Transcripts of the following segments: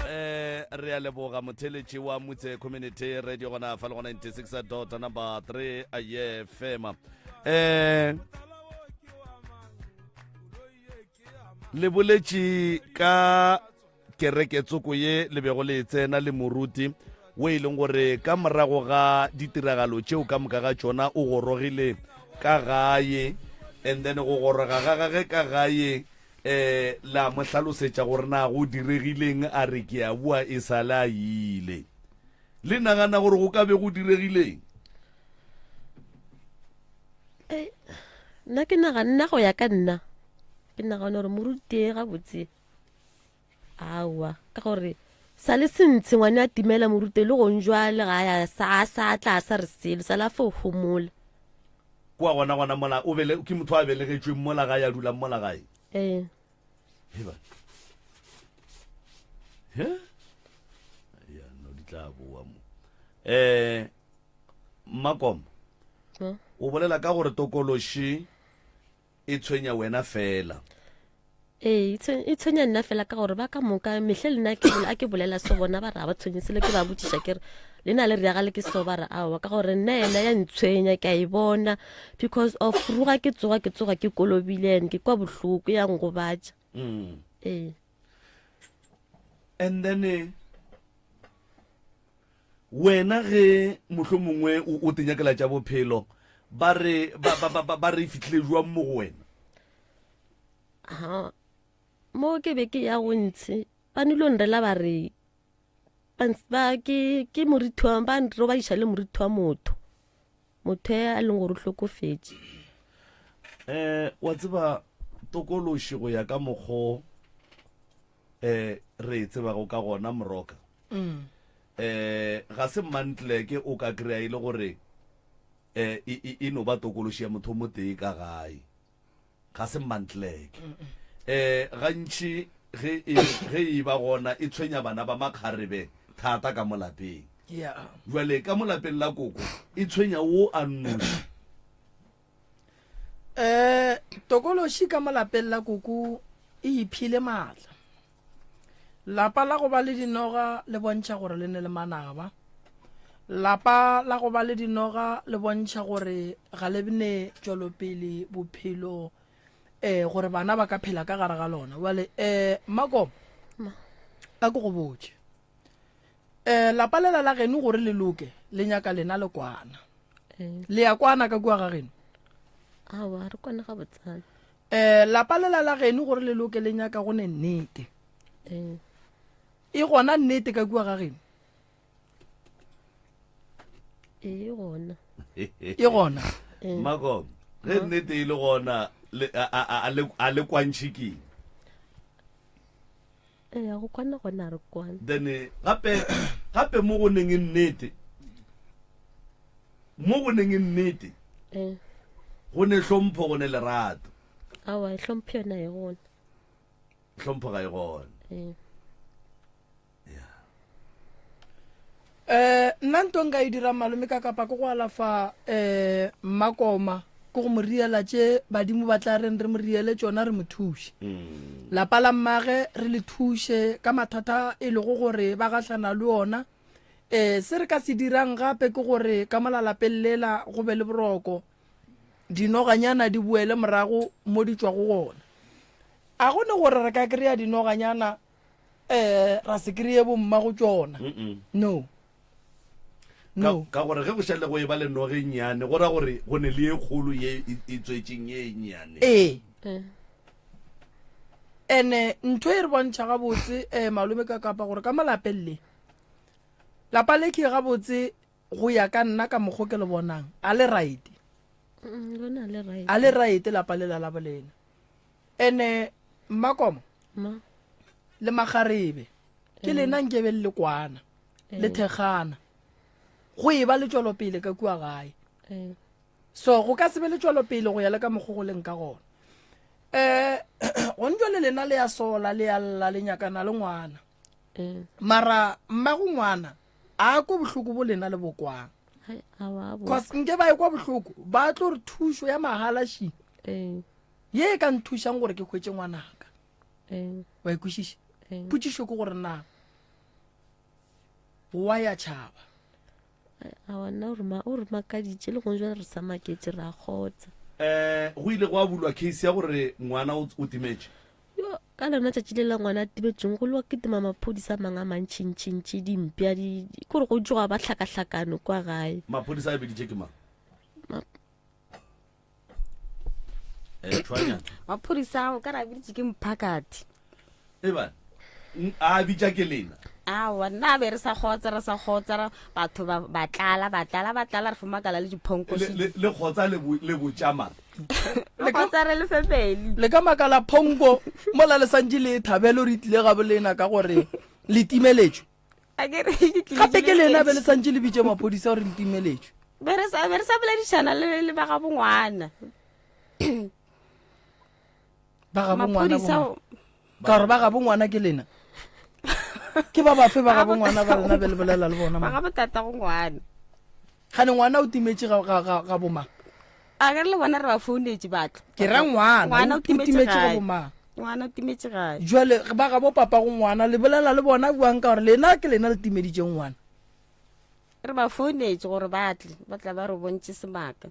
Eh, re a leboga motheletši wa mutse community radio gona fa le go 96 dot number 3 aye fema eh le boletše ka kereke tsoko ye le bego le e tsena le moruti wo e leng gore ka morago ga ditiragalo tšeo ka moka ga tšona o gorogile ka gae and then go goroga ga gage ka gae um la mo hlalosetša gore na go diregileng a re ke a boa e sa le a ile le nagana gore go ka be go diregileng eh, nna ke naga nna go ya ka nna ke nagana gore moruti gabotse aowa ka gore sa le sentshe ngwane a timela morute le gong jwale ga ya sa sa tla sa re selo sa la fo homola kwa gona gona mola o bele ke motho a belegetšweng mola gae a dulang mola gae ee heba he ya no di tla boa mo eh mmakomo o bolela ka gore tokološi E tshwenya wena fela. Ee, e tshwenya nna fela ka gore ba ka moka mehle le nna a ke bolela so bona ba re ga ba tshwenye selo ke ba botšiša ke re le na le reagale ke so ba re aowa ka gore nna yena ya ntshwenya ke a e bona because of ruga ke tsoga ke tsoga ke kolobile and ke kwa bohloko ya ngobatša mm. ee and then eh, Wena ge mohlomongwe o, o tenyakela tša bophelo, ba re, ba, ba, ba, ba, ba re e fihlile jwang mo go wena? Ha, mo ke be ke ya go ntshe, ba nilo nrela ba re, ba, ba, ke, ke morithi wa, ba nrobadiša le morithi wa motho, motho e a leng gore o hlokofetše. Eh, wa tseba, tokološi go ya ka mokgo eh re e tsebago ka gona moroka mm. eh ga se mantleke o ka kry-a e le gore eh e, e, e no ba tokološi ya motho o motee ka gae ga se mantleke eh gantši ge e ge e ba gona e tshwenya bana ba makgarebe thata ka mo lapeng yeah jwale ka mo lapeng la koko e tshwenya wo a nnoši Eh, tokološi ka mo lapeng la koko e iphile maatla. Lapa la go ba le dinoga le bontšha gore le ne le manaba. Lapa la go ba le dinoga le bontšha gore ga le ne tšwelopele bophelo eh gore bana ba ka phela ka gare ga lona. Bjale eh Mmakoma a ke go botše. Eh lapa lela la geno gore le loke le nyaka lena le kwana. Eh. Le ya kwana ka kua ga geno? Aowa, re kwana ga botsana. Eh lapa lela la geno gore le loke le nyaka go ne nnete. Eh. E gona nnete ka kua ga geno? E gona. E gona. Eh. Mako, ge nnete e le gona a le kwantšhe keng? Ee, go kwana gona re kwana. Then eh, gape gape mo go neng e nnete mo go neng e nnete eh. go ne hlompho go ne lerato. Aowa, hlompho yona e gona. Hlompho ga e gona. Eh. Eh, nna nto nka e dirang malome ka kapa ke go alafa um mmakoma ke go mo riela tše badimo ba tla reng re mo riele tšona re mo thuše mm. lapa la mmage re le thuše ka mathata e lego gore ba gahlana le ona um se re ka se dirang gape ke gore ka mola lapeng lela go be le boroko dinoganyana di boele morago mo di tšwago gona a go ne gore re ka kry-a dinoganyana eh ra se kry-e bomma go tšona no no ka gore ge go šale go e ba le noge nnyane go ra gore go ne le ye kgolo ye e, e tswetšeng ye e nnyane ee eh. ene ntho e re bontšha gabotse um malome ka kapa gore ka molapeng le lapa le ke gabotse go ya ka nna ka mokgo ke le bonang a le right mm, a le right lapa le la la bolena ene mmakomo Ma. le magarebe ke lena nkebe le kwana le thekgana go e ba le tšwelopele ka kua gae Eh. so go ka se be le tšwelopele go ya le ka mokgo go leng ka gona um gone jale lena le ya sola le ya lla le nyakana le ngwana Eh. mara mmago ngwana a ko bohloko bo lena le bokwang Hai, awa, bo. cause nke ba ekwa bohloko ba tlo re thušo ya mahala shi Eh. ye e ka nthušang gore ke hwetše ngwanaka. Ee. Wa e kwešiša? Ee. Potšišo ke gore na wa ya tšhaba? Aowa nna o re ma- o re makaditše le gong jwale re sa maketše re a kgotsa. Um go ile gwa bulwa case ya gore ngwana o o timetše. Yo, ka lona tšatši le la ngwana a timetšeng go lwa kitima maphodisa a mangwe a mantšhintšhintši dimpša di di- kore go tsoga ba hlakahlakano kwa gae. Maphodisa a biditše ke mang? Ma- Eh, tshwanya. Maphodisa ao ka re a biditše ke mphakathi. Eba, a bitša ke lena. Aowa, nna be re sa kgotsa, re sa kgotsa, ra- batho ba ba tlala, ba tlala, ba tlala, re fo makala le Le, diphonkoši. le, le kgotsa le, bo, le botša mang? Re kgotsa re le family. Le ka makala phonko mola le santše le e thabele gore e tlile gabo lena ka gore le timeletšwe. A ke re ke tlile Gape ke lena be le timeletšwe. santše le bitše maphodisa gore le timeletšwe. Be re sa be re sa boledišana le le ba gabo ngwana. Ba gabo ngwana Maphodisa bo mang? Ka gore ba gabo ngwana ke lena. Ke ba bafe ba gabo ngwana ba lena be le bolela le bona ba mang? gabo tata go ngwana. Gane ngwana o timetše ga ga ga ga bo mang? A ke re le bona re ba founetše batla. Ke ra ngwana Ngwana o o timetše timetše ga gae. bo mang? Ngwana o timetše gae. Jwale ba gabo papa go ngwana le bolela le bona buang ka gore lena ke lena le timeditšeng ngwana. Re ba founetše gore ba tle, ba tla ba re bontše semaka.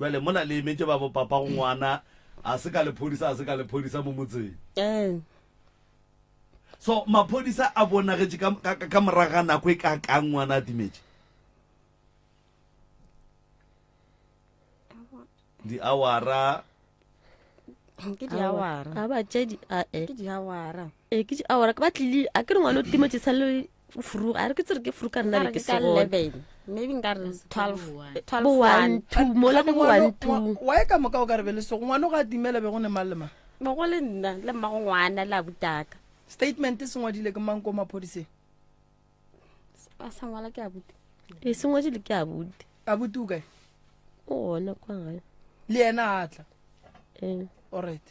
Jwale mola le emetše ba bo papa go ngwana a se ka lephodisa a se ka lephodisa mo motseng. Ee. So maphodisa a bonagetše ka, ka, ka morago ga nako e ka kang ngwana a timetše? Diawara. Ke diawara. A ba tše di a e. Ke diawara. E ke diawara ba tlile a ke re ngwana o timetše sa le furuga a re ke tsere ke furuga nna be ke se gona. Maybe nka re 12 12 Bo 1 2 mola bo 1 2. Wa e ka moka o ka re be le sego ngwana o ga timela be go ne mang le mang? Be go le nna le mmago ngwana le abutaka. Statement se ngwadile ke mang ko maphodiseng? A sa ngwala ke abuti. E se ngwadile ke abuti. Abuti o kae? O gona kwa gae. Le yena a tla. Ee. Alright.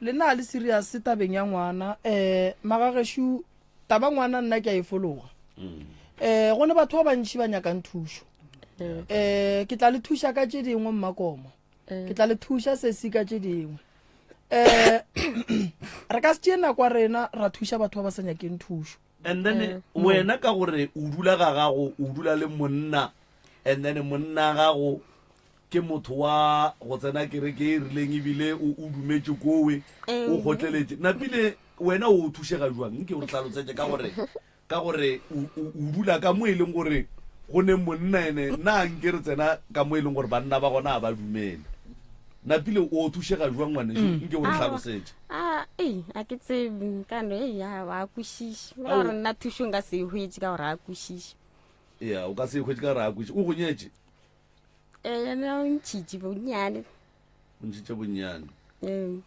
Le na le serious tabeng ya ngwana eh magageshu Taba ngwana nna ke a e fologa. Um go ne batho ba bantši ba nyakang thušo. Um ke tla le thuša ka tše dingwe mmakomo. Ke tla le thuša sesi ka tše dingwe. Um re ka se tšee nako ya rena ra thuša batho ba ba sa nyakeng thušo. And then wena ka gore o dula ga gago o dula le monna and then monna gago Ke motho wa go tsena kereke e rileng ebile o, o dumetše kowe, o kgotleletše. Napile wena o thušega jwang? Nke o re hlalosetše ka gore, ka gore o, o, o dula ka mo e leng gore go ne monna ene nna nke re tsena ka mo e leng gore banna ba gona ga ba dumele. Napile o thušega jwang ngwanešu? Nke o re hlalosetše. A, ei, a ke tsebe, ka no, ei, a, a kwešiše. Ka gore nna thušo nka se e hwetše ka gore a kwešiše. Ya, o ka se e hwetše ka gore a kwešiše. O go nyetše? Ee, yena o ntšhitše bonnyane. O ntšhitše bonnyane. Ee.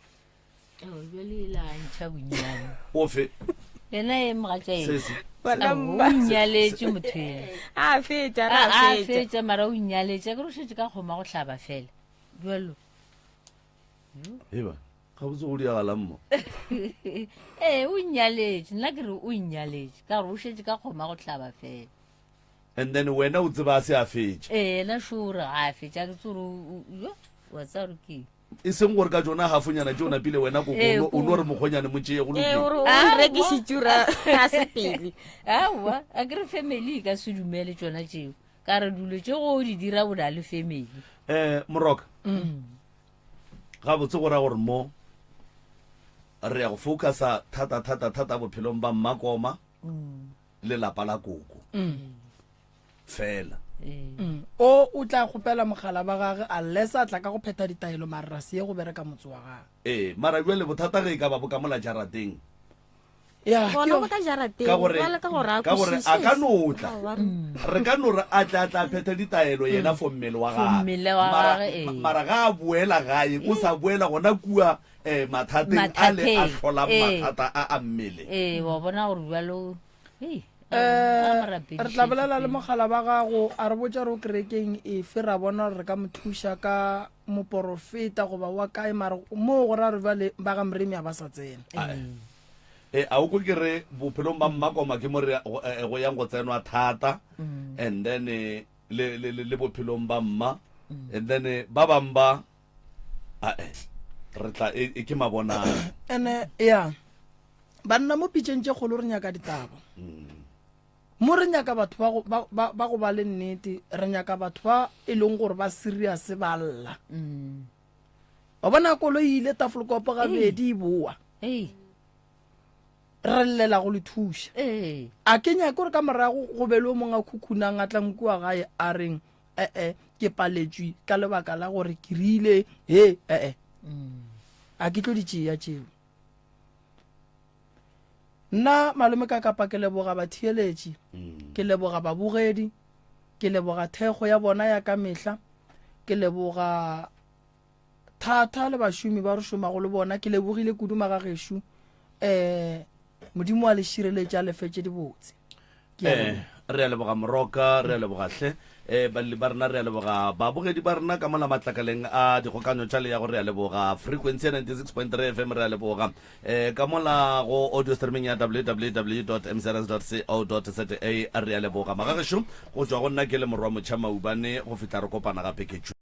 Ao, bjale e la ntšha bonnyane. Ofe? Yena e mogatša eng? Sesi. Wena Ao, mma. o nnyaletše motho ena. A fetša, re A a a fetša. fetša mara o nyaletše, a ke re o šetše ka kgoma go hlaba fela. Bjalo. Eba, gabotse go diagalang mo? Ee, o nnyaletše, nna ke re o nnyaletše ka gore o šetše ka kgoma go hlaba fela. And then wena o tseba a se a fetše. Ee, yena šo o re ga a fetše, a ke tse gore yo, wa tseba gore ke eng. E seng gore ka tšona hafonyana tše o napile wena koko Ee, o no- o no ko- re mokgonyane mo tšee go Ee, lokile. o re o Aowa. nrekišitše ra a sepele. Aowa, a ke re family e ka se dumele tšona tšeo. Ka re dilo tše go di dira o na le family. Eh, Moroka. Gabotse go ra gore mo re ya go focusa thata thata thata bophelong ba Mmakoma. le lapa la koko fela. O o tla kgopela mogala ba gage unless a tla ka go phetha ditaelo mara ra se ye go bereka motse wa gage. Ee, mara bjale bothata ge e ka ba bo ka mola jarateng. Ya, ke Gona yo. bo ka jarateng, Ka gore, bjale ka gore a ka gore a ka no tla. Aowa, re- Re ka no re a tle a tla phetha ditaelo yena for mmele wa For gagwe. mmele wa Mara, gagwe, ee. mara ga a boela gae, o sa boela gona kua eh, mathateng a le a Mathateng, hlolang ee. mathata a a mmele. Ee, wa bona gore bjalo, hei, a Eh, mo re tla rapedišetše bolela le pele. mogala ba gago a re botša re o kerekeng efe ra bona gore re ka mo thuša ka moporofeta goba wa kae mara moo go ra re bjale ba ga moremi a ba sa tsena. E, a o ko ke re bophelong ba mmakoma ke mo re go, eh, go yang go tsenwa thata and then eh, le, le, le, le bophelong ba mma and then eh, ba bang ba ae. Re tla e, e ke mabonang. Ene ya banna mo pitšeng tše kgolo re nyaka ditaba. Mo re nyaka batho ba go ba, ba, ba go ba le nnete, re nyaka batho ba e leng gore ba serious ba lla. Wa bona koloi e ile Tafelkop gabedi e boa. Ei. Re llela go le thuša. Ee. A ke nyake gore ka morago go be le o mongwe a khukhunang a tlang kua gae a reng ee ke paletšwe ka lebaka la gore ke rile he ee. A ke tlo di tšea tšeo. Nna malome ka kapa ke leboga batheeletši, ke leboga babogedi, ke leboga thekgo ya bona ya ka mehla, ke leboga thata le bašomi ba re šomago le bona, ke lebogile kudu magagešo. Um Modimo a le šireletše a le fe tše dibotse. Ke a Eh, leboga. re a leboga Moroka, re a leboga hle. Eh, balli ba rena re a leboga, babogedi ba rena ka mola matlakaleng a dikgokanyo tša leago re a leboga, frequency ya 96.3 FM re a leboga, eh, ka mola go audio streaming ya www.mcrs.co.za re a leboga. Magagešo, go tšwa go nna ke le Morwa Motšha Maubane go fihla re kopana gape ke tšwe.